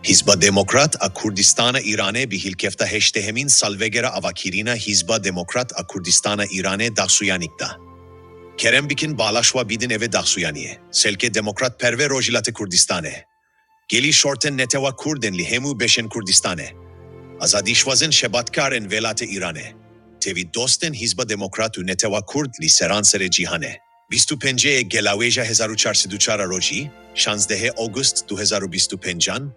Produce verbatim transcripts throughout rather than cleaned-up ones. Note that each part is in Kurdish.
Hizba Demokrat a Kurdistana Îranê bi hilkefta heştehemîn salvegera avakirina Hizba Demokrat a Kurdistana Îranê daxsuyanîk da. Kerem bikin balaşwa bidin eve daxsuyaniyê. Selkê Demokrat perve rojîlatê Kurdistanê. Gelî şortên netewa Kurd ên li hemû beşên Kurdistanê. Azadîşwazên şebatkar ên velatê Îranê. Tevî dostên Hizba Demokrat û netewa Kurd li seranserê cîhanê. Bîst û pêncê Gelawêja hezar û çar sed û çar a rojî, şazdehê August du hezar û bîst û pêncan,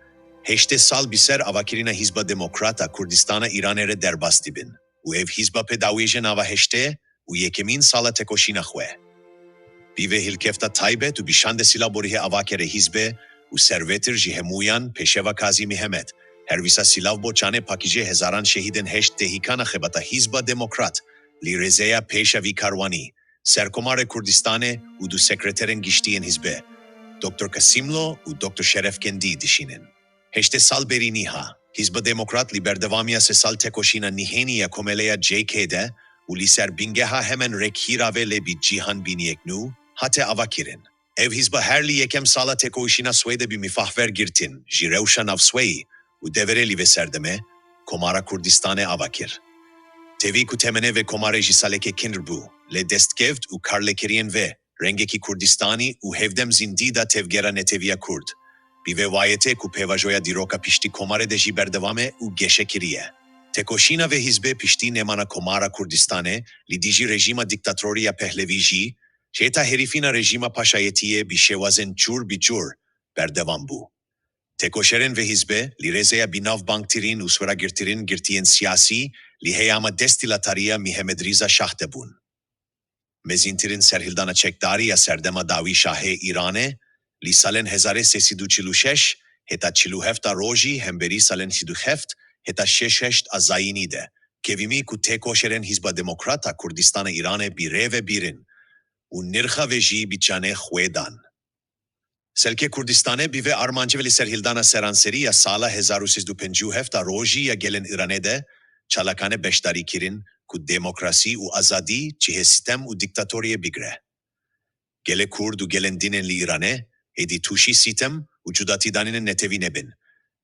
heştê sal bi ser avakirina Hizba Demokrat a Kurdistana Îranê re derbas dibin û ev hizba pê dawêje nava heştê û yekemîn sala tekoşîna xwe. Bi vê hilkefta taybet û bi şandê silav bo rihê avakerê hizbê û servetir ji hemûyan pêşeva Kazî Mihemed, her wisa silav bo çanê pakîjê hezaran şehîdên heşt dehîkana xebata Hizba Demokrat li rêzeya pêşa vî karwanî, Serkomarê Kurdistanê û du sekreterên giştî yên hizbê, Doktor Kasimlo û Doktor Şerefkendî dişînin. Heştê sal berî niha, Hizba Demokrat li berdewamiya sê sal tekoşîna nihênî ya Komeleya C K de û li ser bingeha hemen rêkhîravê lê bi cîhanbîniyek nû hate avakirin. Ev hizba her li yekem sala tekoşîna swê de bi mifahver girtin ji rewşa navsweyî û deverê li vê serdemê Komara Kurdistanê ava kir. Tevî ku temenê vê komarê ji salekê kinr bû, lê dest kevt û karlêkeriyên vê rengekî Kurdistanî û hevdem zindî da tevgera neteviya Kurd. Bi vê wayetê ku pêvajoya dîroka piştî komarê de jî berdewam e û geşe kiriye. Tekoşîna vê hizbê piştî nemana Komara Kurdistanê li dijî rejîma dîktatorî ya Pehlevî jî, ji hêta herîfîna rejîma paşayetiyê bi şêwazên cûr bi cûr berdewam bû. Tekoşerên vê hizbê li rêzeya binavbangtirîn û sweragirtirîn girtiyên siyasî li heyama desthilatdariya Mihemed Rîza Şah de bûn. Mezîntirîn serhildana çekdarî ya serdema dawî şahê Îranê li salên hezar û sê sed û çil û şeş heta çil û heft a rojî hemberî salên sî û heft heta şêst a zayînî de kevimî ku tekoşerên Hizba Demokrat a Kurdistana Îranê bi rê ve bîrin û nirxa vê jî bi canê xwe dan. Selkê Kurdistanê bi vê armancê ve li serhildana seranserî ya sala hezar û sê sed û pêncî û heft a rojî ya gelên Îranê de çalakane beşdarî kirin ku demokrasî û azadî cihê sitem û dîktatoriyê bigre. Gelê Kurd û gelên din ên li Îranê êdî tûşî sîtem û cudatîdanînên netewî nebin.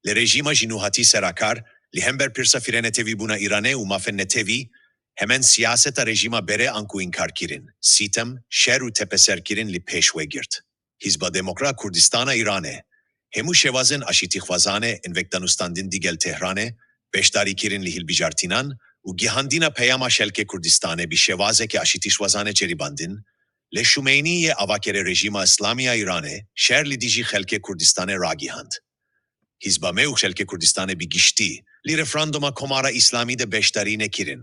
Lê rejîma ji nû hatî serakar, li hember pirsa firênetewîbûna Îranê û mafên netewî, hemen siyaseta rejîma berê anku înkarkirin, sîtem, şer û tepeserkirin li pêş we girt. Hizba Demokrat Kurdistana Îranê, hemû şêwazên aşîtîxwazanê ên vekdanûstandin digel Tehranê, beşdarîkirin li hilbijartînan û gihandina peyama xelkê Kurdistanê bi şêwazeke aşîtîşwazanê ceribandin, lê Şûmeynî yê avakerê rejîma Îslamî ya Îranê şer li dijî xelkê Kurdistanê ragihand. Hizba me û xelkê Kurdistanê bi giştî li referanduma Komara Îslamî de beşdarî nekirin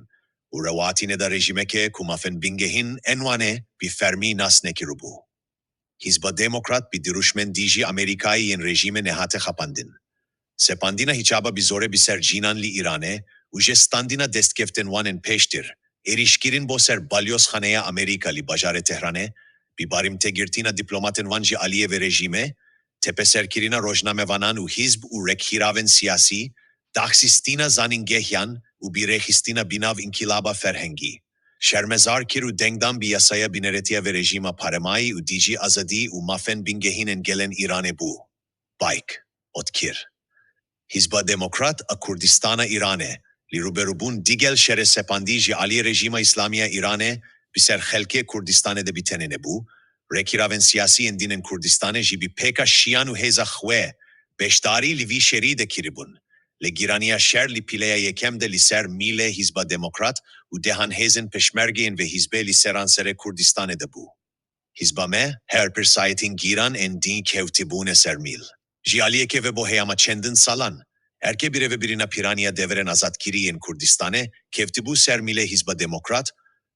û rewatî neda rejîmeke ku mafên bingehîn ên wan ê bi fermî nas nekiribû. Hizba Demokrat bi dirûşmên dijî Amerîkayê yên rejîmê nehate xapandin. Sepandina hîcaba bi zorê bi ser cînan li Îranê û jê standina destkeftên wan ên pêştir, êrîşkirin bo ser balyozxaneya Amerîka li bajarê Tehranê, bi barîmtegirtina dîplomatên wan ji aliyê vê rejîmê, tepeserkirina rojnamevanan û hizb û rêkhîravên siyasî, daxistina zanîngehiyan û bi rêxistina bi nav înkîlaba ferhengî. Şermezar kir û dengdan bi yasaya binêretiya vê rejîma paremayî û dijî azadî û mafên bingehîn ên gelên Îranê bû. Bayk, ot kir. Hizba Demokrat a Kurdistana Îranê, li rûberûbûn digel şerê sepandî ji aliyê rejîma Îslamî ya Îranê bi ser xelkê Kurdistanê de bi tenê nebû, rêkhîravên siyasî yên din ên Kurdistanê jî bi pêka şiyan û hêza xwe beşdarî li vî şerî de kiribûn. Lê gîraniya şer li pîleya yekem de li ser mîlê Hizba Demokrat û dehan hêzên pêşmerge yên vê hizbê li seranserê Kurdistanê de bû. Hizba me her pirsayetên gîran ên din kewtibûne ser mîl. Ji aliyekê ve bo heyama çendin salan, erkê birêvebirina pîraniya deverên azadkirî yên Kurdistanê kewtibû ser mîlê Hizba Demokrat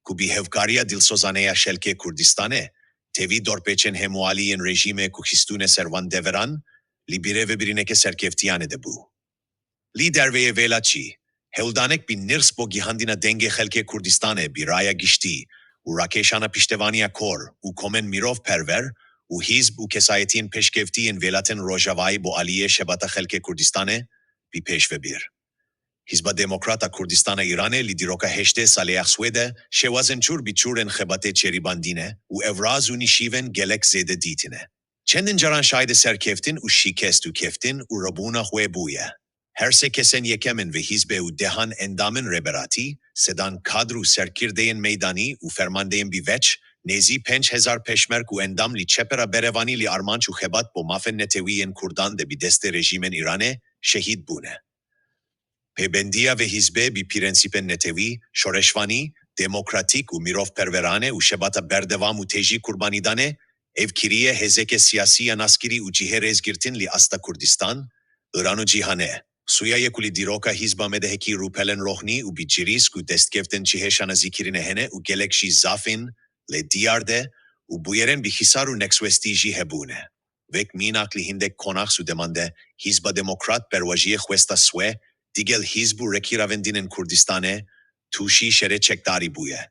ku bi hevkariya dilsozane ya xelkê Kurdistanê, tevî dorpêçên hemûalî yên rejîmê ku xistûne ser van deveran, li birêvebirîneke serkeftiyane de bû. Li derveyê vêla çî, hewldanek bi nirx bo gihandina dengê xelkê Kurdistanê bi raya giştî û rakêşana piştevaniya kor û komên mirovperwer û hizb û kesayetiyên pêşkevtî yên welatên Rojavayî bo aliyê şebata xelkê Kurdistanê bi pêş ve bir. Hizba Demokrat a Kurdistana Îranê li dîroka heştê salê ya xwe de şêwazên çûr bi çûr ên xebatê ceribandine û ewraz û nîşîvên gelek zêde dîtine. Çendin caran şahidê serkeftin û şikest û keftin û rabûna xwe bûye. Her sê kesên yekem in vê hîzbê û dehan endamên rêberatî, sedan kadr û serkirdeyên meydanî û fermandeyên bi veç, nêzî pênc hezar pêşmerg û endam li çepera berevanî li armanc û xebat bo mafên netewî yên Kurdan de bi destê rejîmên Îranê şehîd bûne. Pêbendiya vê hîzbê bi prensîpên netewî, şoreşvanî, demokratîk û mirovperwerane û xebata berdewam û têjî kurbanîdanê, ev kiriye hêzeke siyasî ya naskirî û cihê rêzgirtin li asta Kurdistan, Îran û cîhanê. Sûya ye ku li dîroka hîzba me de hekî rûpelên rohnî û bi cirîsk û destkeftên cihê şanazîkirinê hene û gelek jî zaf in, lê diyar de û bûyerên bi hîsar û nekswestî jî hebûne. Wek mînak li hindek konax û deman de, Hîzba Demokrat berwajiyê xwesta swê, digel hîzb û rekî ravendinên Kurdistanê tûşî şerê çekdarî bûye.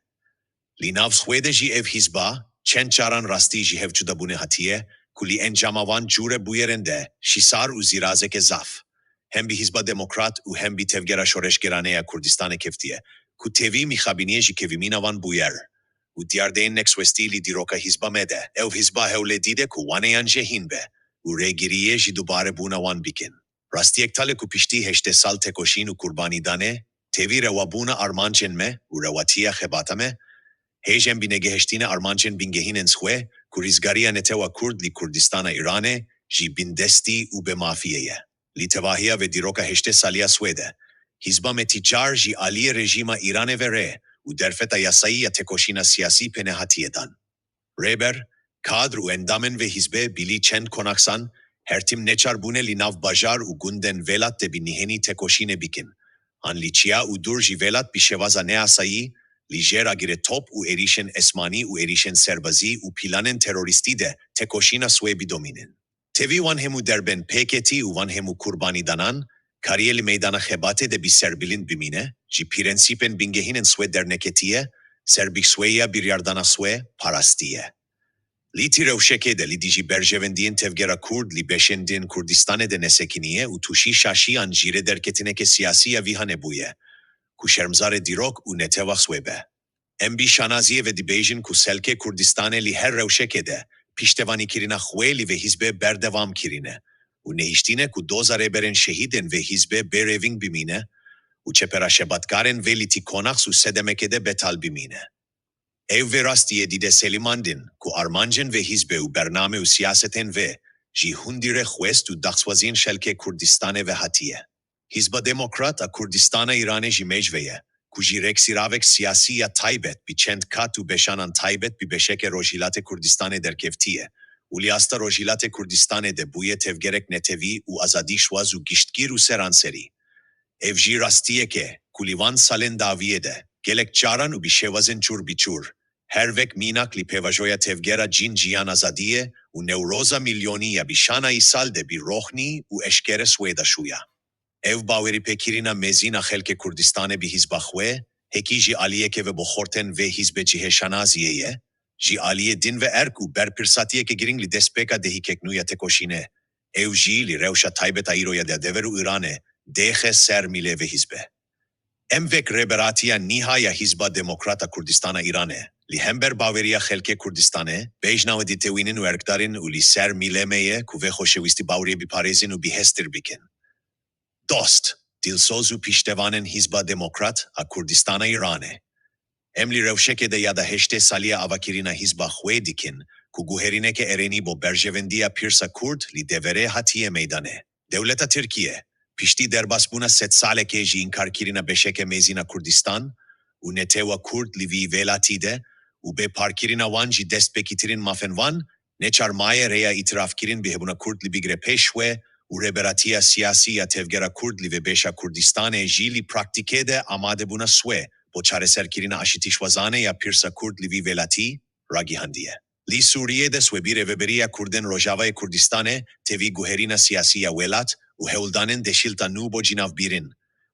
Li nav xwe de jî ev hîzba çend caran rastî ji hevcuda bûne hatiye, ku li encama van cûre bûyerên de şîsar û zîrazeke zaf, hem bi Hîzba Demokrat û hem bi tevgera şoreşgerane ya Kurdistanê keftiye, ku tevî mixabîniyê ji kevimîna van bûyer û diyardeyên nekswestî li dîroka hîzba me de. Ew hîzba hewlê dide ku waneyan jê hîn be û rêgiriyê ji dubare bûna wan bikin. Rastiyek tale ku piştî heştê sal tekoşîn û kurbanîdanê, tevî rewabûna armancên me û rewatiya xebata me, hêj em bi negehiştina armancên bingehîn ên xwe, ku rîzgariya netewa Kurd li Kurdistana Îranê ji bindestî û bêmafiyê ye. Li tevahiya vê dîroka heştê saliya swê de, hîzba me ti car ji aliyê rejîma Îranê ve rê û derfeta yasayî ya tekoşîna siyasî pê nehatiye dan. Rêber, kadr û endamên vê hîzbê bilî çend konaxsan her tim neçar bûne li nav bajar û gundên velat de bi nihênî tekoşînê bikin. An li çiya û dûr ji velat bi şêwaza neyasayî, li jêr agirê top û êrîşên esmanî û êrîşên serbazî û planên terorîstî de tekoşîna swê bidomînin. Tevî wan hemû derbên pêketî û wan hemû kurbanîdanan kariye li meydana xebatê de bi serbilind bimîne, ji prensîpên bingehîn ên swê derneketiye, serbixweya biryardana swê parastiye. Li ti rewşekê de li dijî berjewendiyên tevgera Kurd li beşên din Kurdistanê de nesekiniye û tûşî şaşiyan jî rê derketineke siyasî ya vîhanê bûye, ku şermzarê dîrok û netewa swê be. Em bi şanaziyê ve dibêjin ku xelkê Kurdistanê li her rewşekê de piştevanîkirina xwe li vê hîzbê berdewam kirine û nehiştine ku doza rêberên şehîd ên vê hîzbê bê rêving bimîne û çepera şebatkarên vê li ti konax û sedemekê de betal bimîne. Ew vê rastiyê dide selîmandin ku armancên vê hîzbê û bername û siyasetên vê ji hundirê xwest û daxwaziyên xelkê Kurdistanê ve hatiye. Hîzba Demokrat a Kurdistana Îranê ji mêj ve ye, ku ji rêksîravek siyasî ya taybet bi çend kat û beşanan taybet bi beşeke Rojhilatê Kurdistanê derkeftiye û li asta Rojhilatê Kurdistanê de bûye tevgerek netewî û azadîxwaz û giştgir û seranserî. Ev jî rastiyek e ku li van salên dawiyê de gelek caran û bi şêwazên cûr bi cûr, her wek mînak li pêvajoya tevgera Cîn Jiyan Azadiyê û Newroza Milyonî ya bi şana îsal de bi roxnî û eşkere swê de şûya. Ev bawerîpêkirina mezin a xelkê Kurdistanê bi hîzba xwe, hekî ji aliyekê ve bo xortên vê hîzbê cihê şanaziyê ye, ji aliyê din ve erk û berpirsatiyeke girîng li destpêka dehîkek nû ya tekoşînê, ew jî li rewşa taybet a îro ya de dever û Îranê, dêxe ser mîlê vê hîzbê. Em wek rêberatiya nîha ya Hîzba Demokrat a Kurdistana Îranê, li hember baweriya xelkê Kurdistanê, bêjna we ditewînin û erkdar in û li ser mîlê me ye ku vê xoşewîstî baweriyê biparêzin û bihêztir bikin. Dost, dilsoz û piştevanên Hîzba Demokrat a Kurdistana Îranê. Em li rewşekê de yada heştê saliya avakirina hîzba xwe dikin, ku guherîneke erênî bo berjewendiya pirsa Kurd li deverê hatiye meydanê. Dewleta Tirkiye, piştî derbasbûna sedsalekê ji înkarkirina beşeke mezin a Kurdistan û netewa Kurd li vî welatî de û bêparkirina wan ji destpêkîtirîn mafên wan, neçar maye rêya îtirafkirin bi hebûna Kurd li bigre pêş xwe û rêberatiya siyasî ya tevgera Kurd li vê beşa Kurdistanê jî li praktîkê de amadebûna swê bo çareserkirina aşitîşwazane ya pirsa Kurd li vî welatî ragihandiye. Li Sûriyê de swê bi rêveberiya Kurdên Rojavayê Kurdistanê tevî guherîna siyasî ya welat û hewldanên deşilta nû bo cinavbîrin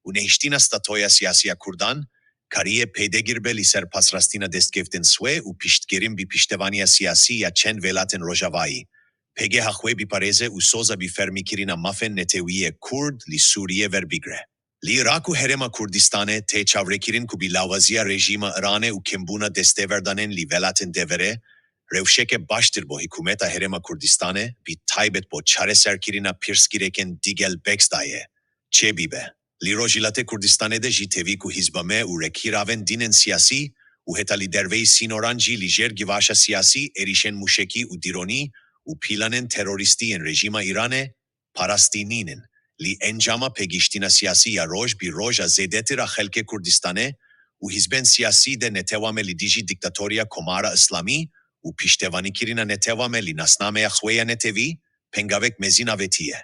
û nehiştina statoya siyasî ya Kurdan, kariye pêdegir be li ser pasrastina destkeftên swê û piştgirîn bi piştevaniya siyasî ya çend welatên Rojavayî, pegeha xwe biparêze û soza bi fermîkirina mafên netewî yê Kurd li Sûriyê verbigre. Li Iraq û Herêma Kurdistanê tê çavrêkirin ku bi lawaziya rejîma Îranê û kêmbûna destêverdanên li welatên deverê, rewşeke baştir bo hikûmeta Herêma Kurdistanê, bi taybet bo çareserkirina pirsgirêkên digel BEKS dayê çêbîbe. Li Rojhilatê Kurdistanê de jî tevî ku hizba me û rekîravên dînên siyasî û heta li derveyî sînoran jî li jêr givaşa siyasî, êrîşên mûşekî û dîronî û planên terorîstî yên rejîma Îranê parastî nînin. Lê encama pêgihiştina siyasî ya roj bi roja zêdetir a xelkê Kurdistanê û hizbên siyasî de netewa me li dijî dîktatoriya Komara Îslamî û piştevanîkirina netewa me li nasnameya xwe ya netewî pengavek mezin avêtiye.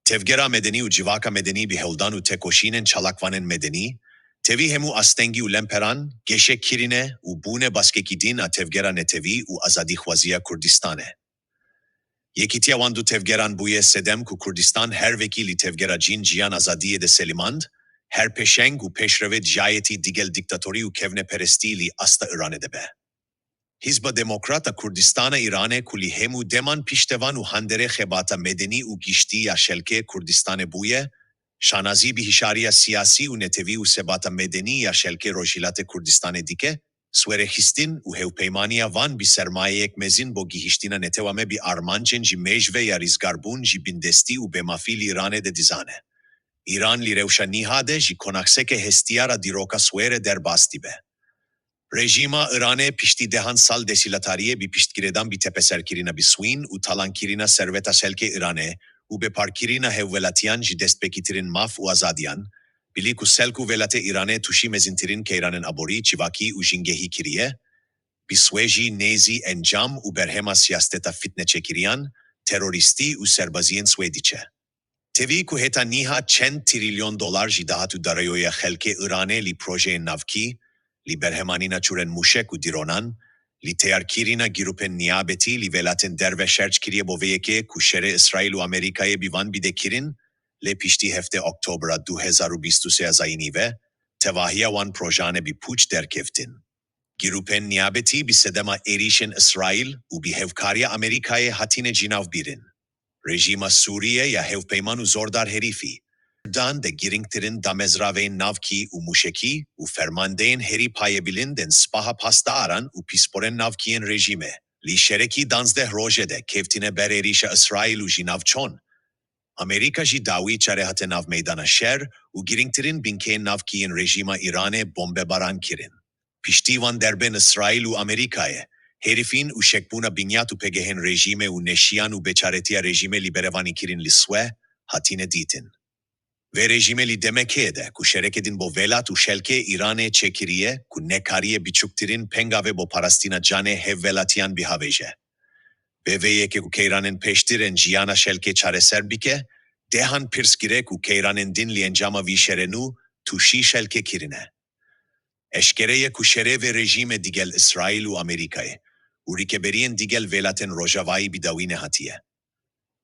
Tevgera medenî û civaka medenî bi hewldan û tekoşînên çalakvanên medenî, tevî hemû astengî û lemperan, geşe kirine û bûne baskekî din a tevgera netewî û azadîxwaziya Kurdistanê. Yekîtiya wan du tevgeran bûye sedem ku Kurdistan her wekî li tevgera cîn, jiyan, azadiyê de selimand, her pêşeng û pêşrevê diyayetî digel dîktatorî û kevneperestî li asta Îranê de be. Hizba Demokrat a Kurdistana Îranê ku li hemû deman piştevan û handerê xebata medenî û giştî ya şelkê Kurdistanê bûye, şanazî bi hişyariya siyasî û netewî û sebata medenî ya şelkê Rojhilatê Kurdistanê dike, swerexistin û hevpeymaniya wan bi sermayeyek mezin bo gihiştina netewa me bi armancên ji mêj ve ya rizgarbûn ji bindestî û bêmafî li Îranê de dizane. Îran li rewşa niha de ji konakseke hestiyar a dîroka swerê derbas dibe. Rejîma Îranê piştî dehan sal desthilatariyê bi piştgirêdan bi tepeserkirina bi swîn û talankirina serveta şelkê Îranê û beparkirina hevwelatiyan ji destpêkîtirên maf û azadiyan, bilî ku şelk û welatê Îranê tûşî mezintirîn keyranên aborî, çivakî û jîngehî kiriye, bi swê jî nêzî encam û berhema siyaseta fitneçêkiriyan, terorîstî û serbaziyên swê diçe. Tevî ku heta niha çend trîlyon dolar ji dahat û dareyoya xelkê Îranê li projeyên navkî, li berhemanîna çûrên mûşek û dîronan, li teyarkirina grûpên niyabetî li welatên derve xerc kiriye bo vê yekê ku şerê Îsraîl û Amerîkayê bi wan bide kirin, lê piştî heftê Oktobra du hezar û bîst û sê a zayînî ve tevahiya wan projanê bi pûç derkeftin. Grûpên niyabetî bi sedema êrîşên Îsraîl û bi hevkariya Amerîkayê hatine cinavbîrin. Rejîma Sûriyê ya hevpeyman û zordar herîfî, dan de girîngtirîn damezraveyên navkî û mûşekî û fermandeyên herî payebilind ên Sipaha Pasdaran û pîsporên navkî yên rejîmê, li şerekî danzdeh rojê de kevtine ber êrîşa Îsraîl û ji nav çûn. Amerîka jî dawî çare hate nav meydana şer û girîngtirîn binkeyên navkî yên rejîma Îranê bombebaran kirin. Piştî wan derbên Îsraîl û Amerîkayê, herîfîn û şekbûna binyat û pêgehên rejîmê û neşiyan û bêçaretiya rejîmê li berevanî kirin li swe, hatine dîtin. Vê rejîmê li demekê de ku şereke din bo welat û şelkê Îranê çêkiriye ku nekariye biçûktirîn pengavê bo parastina canê hevwelatiyan bihavêje. Vê vê yekê ku keyranên pêştir ên jiyana şelkê çareser bike, dehan pirsgirêk û keyranên din li encama vî şerê nû tûşî şelkê kirine. Eşkere ye ku şerê vê rejîmê digel Îsraîl û Amerîkayê û rikeberiyên digel welatên Rojavayî bi dawî nehatiye.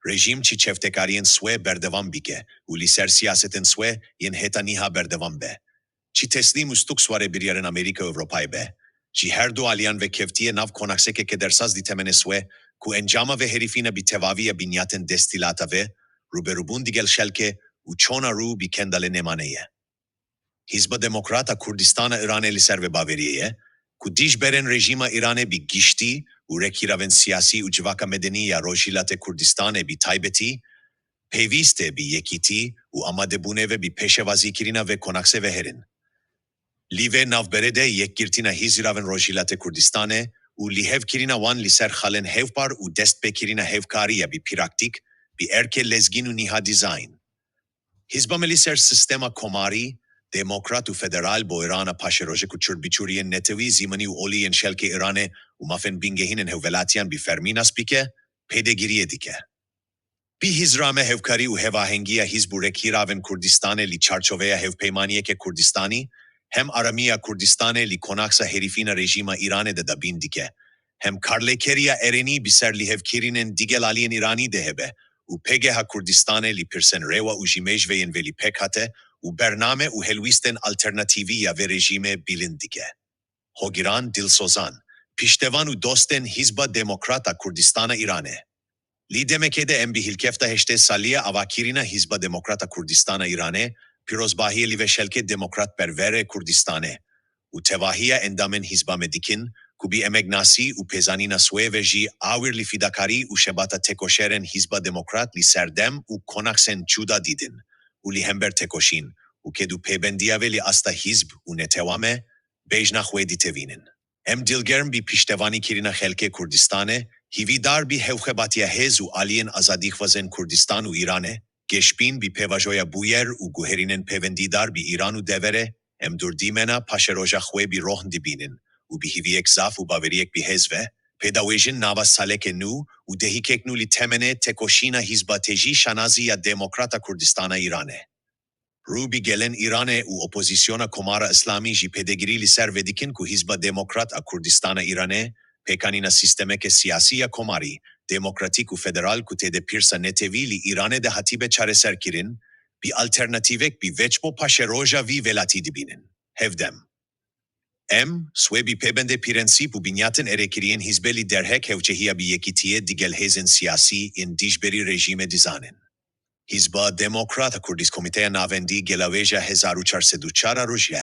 Rejîm çi çewtekariyên swe berdewam bike û li ser siyasetên swe yên heta niha berdewam be, çi teslîm û stûk swarê biryarên Amerîka û Ewropayê be, ji her du aliyan ve kevtiye nav konakseke kedersaz di temenê swe ku encama vê herîfîna bi tevavî ya binyatên desthilata ve rûberûbûn digel şelkê û çûna rû bi kendalê nêmane ye. Hizba Demokrat a Kurdistana Îranê li ser vê baweriyê ye ku dijberên rejîma Îranê bi giştî û rekîravên siyasî û civaka medenî ya Rojhilatê Kurdistanê bi taybetî pêwîst e bi yekîtî û amadebûnê ve bi pêşevazîkirina vê konaksê ve herin. Li vê navberê de yekgirtina hîzîravên Rojhilatê Kurdistanê û lihevkirina wan li ser xalên hevpar û destpêkirina hevkariya bi praktîk, bi erkê lezgîn û niha dîzayn. Hizba me li ser sîstema komarî, demokrat û federal bo Îrana paşerojek û çûrbiçûriyên netewî, zîmanî û olî yên şelkê Îranê û mafên bingehîn ên hevwelatiyan bi fermî nas bike, pêdegiriyê dike. Bi hîzra me hevkarî û hevahengiya hizb û rekîravên Kurdistanê li çarçoveya hevpeymaniyeke Kurdistanî, hem aramiya Kurdistanê li konaksa herîfîna rejîma Îranê de dabîn dike, hem karlêkeriya erênî bi ser lihevkirînên digel aliyên Îranî de hebe û pêgeha Kurdistanê li pirsên rêwa û ji mêj ve yên velî pêk hate û bername û helwîstên alternatîvî ya vê rejîmê bilind dike. Hogiran, dilsozan, piştevan û dostên Hizba Demokrat a Kurdistana Îranê. Li demekê de em bi hilkefta heştê salî ya avakirina Hizba Demokrat a Kurdistana Îranê, pîrozbahiyê li veşelkê demokratperwer ê Kurdistanê û tevahiya endamên hizba me dikin ku bi emegnasî û pêzanîna swê ve jî awir li fîdakarî û xebata têkoşerên Hizba Demokrat li ser dem û konaksên cuda didin û li hember têkoşîn û ked û pêbendiya ve li asta hizb û netewa me bêjna xwe ditevînin. Em dilgerm bi piştevanîkirina xelkê Kurdistanê, hîvîdar bi hevxebatiya hêz û aliyên azadîxwazên Kurdistan û Îranê, geşbîn bi pêvajoya bûyer û guherînên pêvendîdar bi Îran û deverê, em dûrdîmena paşeroja xwe bi rohn dibînin û bi hîviyek zaf û baweriyek bi hêz ve, pêdawêjin nava saleke nû û dehîkek nû li temenê têkoşîna hizbatê jî şanazî ya demokrat a Kurdistana Îranê. Rû bi gelên Îranê û opozîsyona Komara Îslamî jî pêdegirî li ser vê dikin ku Hizba Demokrat a Kurdistana Îranê, pêkanîna sîstemeke siyasî ya komarî, demokratîk û federal ku tê de pirsa netewî li Îranê de hatibe çareserkirin, bi alternatîvek bi veçbo paşeroja vî welatî dibînin. Hevdem. Em, swê bi pêbendê prensîp û binyatin erêkiriyên hizbê li derhek hewcehiya bi yekîtiyê digel hêzên siyasî yên dijberî rejîmê dizanin. Hizba Demokrat a Kurdis Komîteya Navendî Gelawêja hezar û çar sed û çar a roj ye.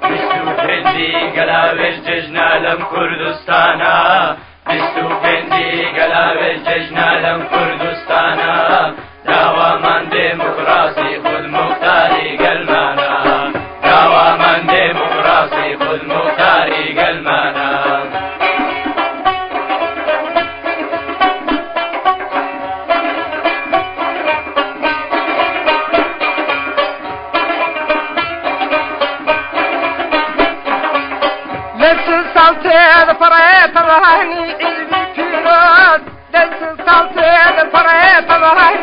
Bîst û pêncî Gelawêj cejna lem Kurdistana. Bîst û pêncî Gelawêj cejna lem Kurdistana. Dawaman demokrasî xudmuxtarî gelmana. Dawaman demokrasî xudmuxtarî gelmana. Lê çil sal tê de perê perhanî îdî pîroz. Lê çil sal tê de perê perhanî